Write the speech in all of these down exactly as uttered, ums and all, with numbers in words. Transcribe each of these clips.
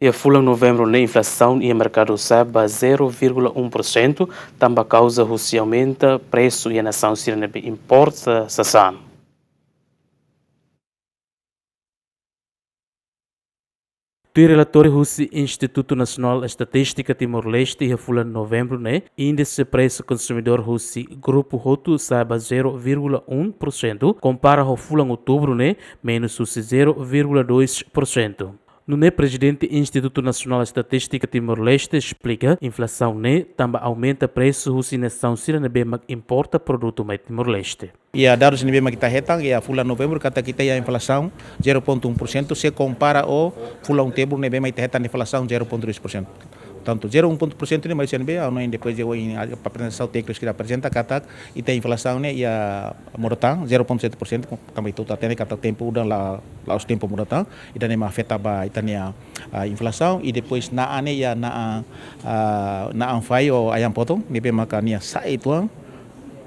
Iha fulan Novembru ne'e inflasaun iha merkadu sa'e ba zero vírgula um por cento, tanba kauza husi aumenta presu iha nasaun sira ne'ebé importa sasán. Tuir relatóriu husi Institutu Nasionál Estatístika Timor-Leste, iha fulan Novembru ne'e, índise presu konsumidór husi grupu hotu sa'e ba zero vírgula um por cento, kompara ho fulan Outubru ne'e, menus husi zero vírgula dois por cento. Nune'e Prezidente Institutu Nasionál Estatístika Timor-Leste esplika, inflasaun ne'e tanba aumenta presu husi nasaun sira ne'ebé mak importa produtu mai Timor-Leste. Iha dadus ne'ebé mak ita hetan, iha fulan Novembru katak ita iha inflasaun zero ponto um por cento, se kompara ho fulan Outubru ne'ebé mak ita hetan inflasaun zero ponto dois por cento. Portantu, zero um por cento ne'e mai husi ne'ebé, anu, depois de ohin aprezentasaun tékniku sira aprezenta katak ita inflasaun ne'e iha muda tan zero ponto sete por cento, tanba ita hatene katak tempu udan la, la'ós tempu muda tan, ida-ne'e mak afeta ba ita-nia, ah, inflasaun, i depois na'an ne'e iha na'an, ah, na'an fai ou ayam potong, ne'ebé maka nia sa'e uitoan,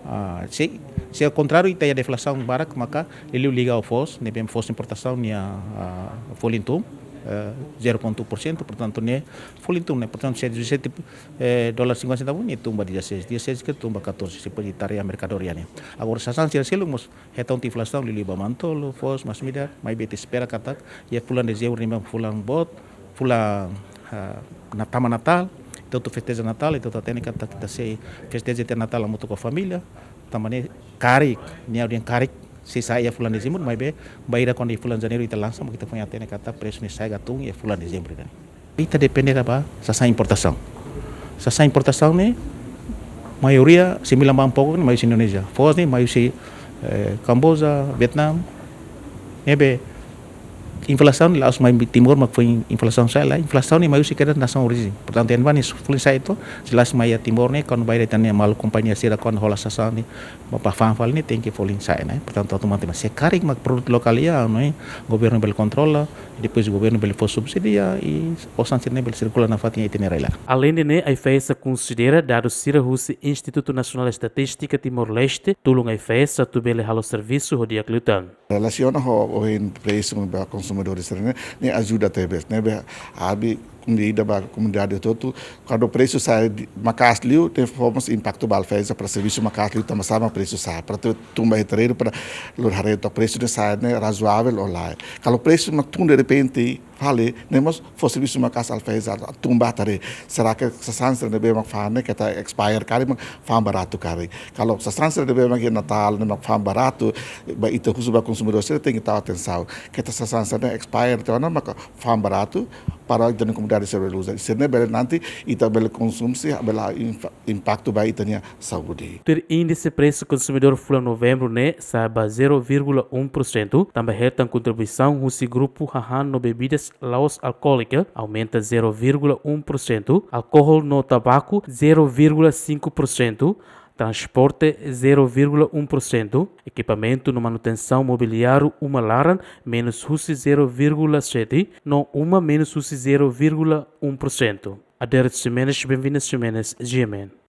ah, se, se kontráriu ita iha deflasaun barak maka liuliu liga ho foos, ne'ebé foos importasaun nia, ah, folin tun, eh, zero ponto um por cento, portantu ne'e folin tun ne'e, portantu se dezassete, eh, dólar cinquenta centavos, nia tun ba dezasseis, dezasseis ke tun ba catorze, se pode tarefa merkadoria ne'e. Agora sasán sira seluk mós hetan tiha inflasaun liuliu ba manu-tolu, foos, masin-midar, maibé ita espera katak iha fulan Dezembru ne'e mak fulan boot, fulan, ah, na tama Natál, ita hotu festeja Natál, ita hotu hatene katak ita sei festeja ita-nia Natál hamutuk ho família, tanba ne'e karik, nia audién karik, sei sa'e iha fulan Dezembru, maibé bainhira kuandu iha fulan Janeiru ita lansa, mak ita foin hatene katak presu ne'e sa'e ka tun iha fulan Dezembru ne'e. Ita depende ba sasán importasaun. Sasán importasaun ne'e maioria, sembilan puluh empat persen ne'e mai husi Indonézia. Foos ne'e mai husi, eh, Kamboja, Vietnam. Ne'ebé inflasaun ne'e la'ós mai Timor mak foin inflasaun sa'e, lae, inflasaun ne'e mai husi kedas nasaun orijen. Portantu, ema ne'e folin sa'e uitoan, jelas mai iha Timor ne'e, kuandu bainhira ita-nia maluk kompañia sira kuandu hola sasán ne'e, ba, ba fa'an fali ne'e tenke folin sa'e, ne'e. Portantu, automatikamente, se karik mak produtu lokál iha, ne'e, governu bele kontrola, depois governu bele fó subsídiu, i osan sira-ne'e bele sirkula nafatin iha ita-nia rai-laran. Aleinde ne'e, AIFAESA konsidera dadus sira husi Institutu Nasionál Estatístika Timor-Leste, tulun AIFAESA atu bele halo servisu ho di'ak liután. Relasiona ho, ho ohin presu ba konsumidór sira-ne'e, ne'e ajuda tebes, ne'ebé abre komprida ba komunidade hotu-hotu, kuandu presu sa'e di, maka'as liu, ne'e fó mós impaktu ba AIFAESA para servisu maka'as liu, tanba sá mak presu sa'e, para atu tun ba iha terrenu, para lori haree to'ok presu ne'e sa'e ne'e razoável ou lae. Kalau presu mak tun derrepente, fali, ne'e mós fó servisu maka'as AIFAESA atu tun ba haree. Será que sasán sira ne'ebé mak fa'an ne'e keta expire karik, mak fa'an baratu karik. Kalau sasán sira ne'ebé mak iha Natál ne'e mak fa'an baratu, ba ita husu ba konsumidór sira tenke tau atensaun. Keta sasán sira ne'e expire tiha ona mak fa'an baratu, para ita-nia komunidade sira bele uza. Sira-ne'e bele nanti ita bele konsumsi, bele infa-, impaktu ba ita-nia saúde. Tuir índise presu konsumidór fulan Novembru ne'e sa'e ba zero vírgula um por cento, tanba hetan kontribuisaun husi grupu hahán no bebidas la'ós alkoólika, aumenta zero vírgula um por cento, alkohol no tabaku, zero vírgula cinco por cento, transporte, zero vírgula um por cento, ekipamentu no manutensaun mobiliáriu uma laran, menus husi zero vírgula sete, no uma, menus husi zero vírgula um por cento. Adérito Ximenes, Benvinda Ximenes, G M N.